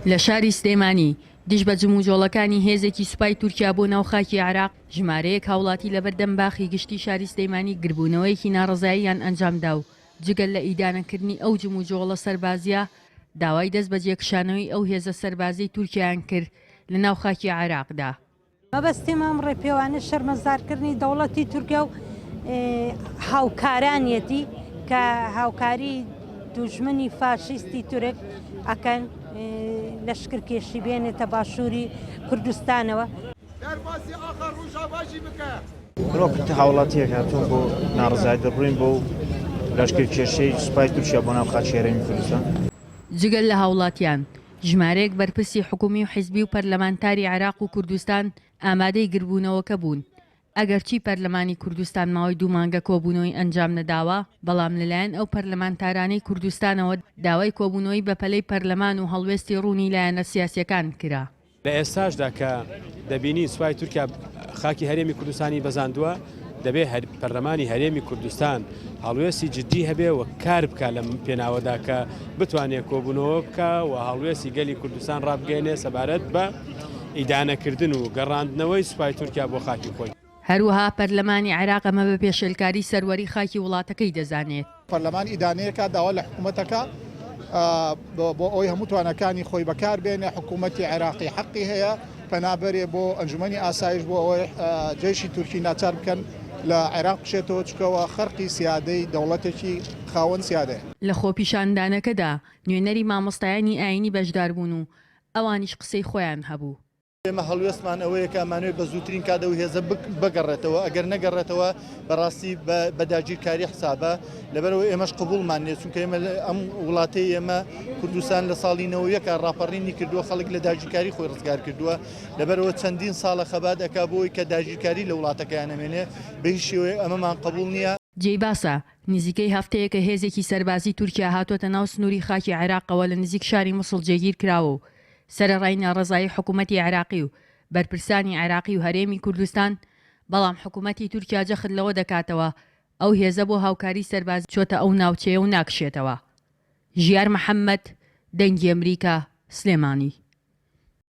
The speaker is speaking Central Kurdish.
لە شاری سلێمانی، دژ بە جموجۆڵەکانی هێزێکی سوپای تورکیا بۆ ناو خاکی عێراق، ژمارەیەک هاوڵاتی لەبەردەم باخی گشتی شاری سلێمانی گربوونەوەیەکی ناڕەزاییان ئەنجامدا و جگە لە ئیدانەکردنی ئەو جموجۆڵە سەربازییە، داوای دەست بەجێ کشانەوەی ئەو هێزە سەربازیەی تورکیایان کرد لە ناو خاکی عێراقدا. مەبەستی ئەم ڕێپێوانە شەرمەزارکردنی دەوڵەتی تورکیا و هاوکارانیەتی کە هاوکاری دوژمنی فاشیستی تورک ئەکەن لەشکرکێشی بێنێتە باشووری کوردستانەوە. دەرباسی ئاخا ڕوژاڤا ژی بکە. من وەک هاوڵاتیەک هاتووم بۆ ناڕەزایی دەربڕین بۆ لەشکرکێشەی سوپای تورکیا بۆ ناو خاکی هەرێمی کوردستان. جگە لە هاوڵاتیان، ژمارەیەک بەرپرسی حکومی و حیزبی و پەرلەمانتاری عێراق و کوردستان ئامادەی گردبوونەوەکە بوون، ئەگەرچی پەرلەمانی کوردستان ماوەی دوو مانگە کۆبوونەوەی ئەنجام نەداوە، بەڵام لەلایەن ئەو پەرلەمانتارانەی کوردستانەوە داوای کۆبوونەوەی بەپەلەی پەرلەمان و هەڵوێستی ڕوونی لایەنە سیاسییەکان کرا. لە ئێستاشدا کە دەبینین سوپای تورکیا خاکی هەرێمی کوردستانی بەزاندووە، دەبێ پەرلەمانی هەرێمی کوردستان هەڵوێستی جددی هەبێ و کار بکا لەم پێناوەدا کە بتوانێ کۆبوونەوە بکا و هەڵوێستی گەلی کوردستان ڕابگەیەنێ سەبارەت بە ئیدانەکردن و گەڕاندنەوەی سوپای تورکیا بۆ خاکی خۆی. هەروەها پەرلەمانی عێراق ئەمە بە پێشێلکاری سەروەری خاکی وڵاتەکەی دەزانێت. پەرلەمان ئیدانەیەکا داوا لە حکومەتەکا بۆ ئەوەی هەموو تواناکانی خۆی بەکار بێنێ، حکومەتی عێراقی حەقی هەیە پەنا بەرێ بۆ ئەنجومەنی ئاسایش بۆ ئەوەی جەیشی تورکی ناچار بکەن لە عێراق بکشێتەوە، چونکەوە خەرقی سیادەی دەوڵەتێکی خاوەن سیادەیە. لە خۆپیشاندانەکەدا نوێنەری مامۆستایانی ئایینی بەشداربوون و ئەوانیش قسەی خۆیان هەبوو. ئێمە هەڵوێستمان ئەوەیە کە ئەمانەوێت بە زووترین کات ئەو هێزە بگەڕێتەوە، ئەگەر نەگەڕێتەوە بەڕاستی بە داگیرکاری حسابە، لەبەرئەوە ئێمەش قبوڵمان نییە، چونکە ئێمە ئەم وڵاتەی ئێمە کوردستان لە ساڵی 91 ڕاپەڕینی کردووە، خەڵک لە داگیرکاری خۆی ڕزگار کردووە، لەبەرئەوە چەندین ساڵە خەبات ئەکا بۆ ئەوەی کە داگیرکاری لە وڵاتەکەیان نەمێنێ، بە هیچ شێوەیەک ئەمەمان قبوڵ نییە. جێی باسە، نزیکەی هەفتەیەکە هێزێکی سەربازی تورکیا هاتۆتە ناو سنووری خاکی عێراقەوە لە نزیک شاری موسڵ جێگیر کراوە و سەرەڕای ناڕەزایی حکومەتی عێراقی و بەرپرسانی عێراقی و هەرێمی کوردستان، بەڵام حکومەتی تورکیا جەخت لەوە دەکاتەوە ئەو هێزە بۆ هاوکاری سەربازی چۆتە ئەو ناوچەیە و ناکشێتەوە. ژیار محەمەد، دەنگی ئەمریکا، سلێمانی.